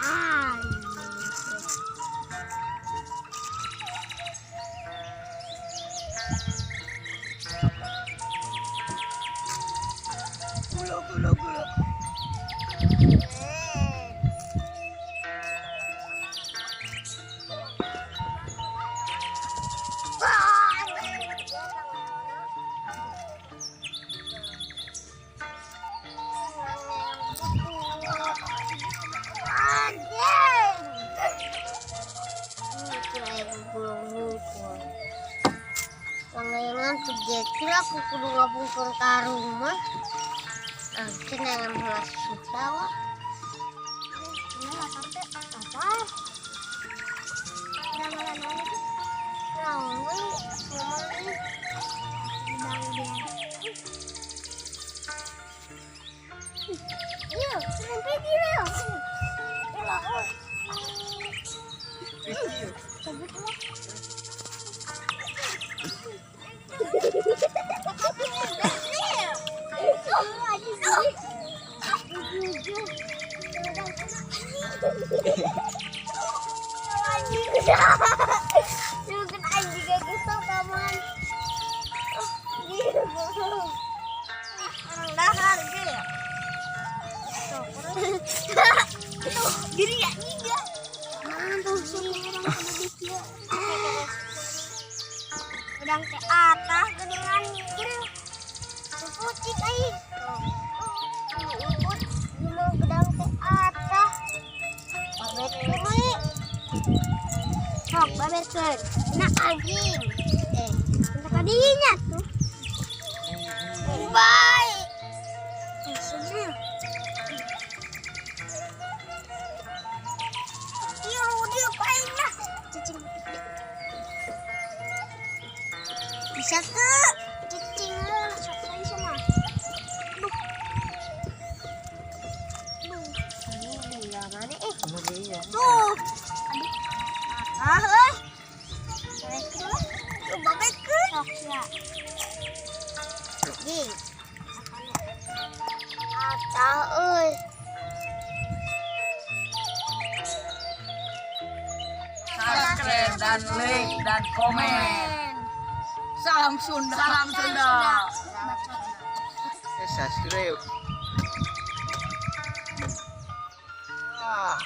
Ah. Gulo, gulo, gulo. Pangayangan tuh aku kudu ngapungkur ka rumah. Ah, cenah heula susu wa. Cenah sampai apa? Ramalan naon itu? Naon we, ngomong ini. Bang dia. Iya, sampai dia. Ulah, Cabut lah. Jadi ya tiga. Mantul sih orang kudu. Udang ke atas geningan mikir. Kucing aing. Ikut gimana gedang ke atas. Babetkeun we. Sok babetkeun. Nah anjing. Eh, entah kadinya tuh. Bye. Maksudnya. Iya, dia paling lah. Cicing. Bisa tuh. Cicing lah, sok bisa mah. Duh. Duh. Iya, mana eh? Tuh. Aduh. Ah, euy. Babetkeun lah. Tuh, babetkeun. Sok ya. Anjing. Atah euy. Subscribe dan like dan komen. Salam Sunda. Salam Sunda. Subscribe. Ah.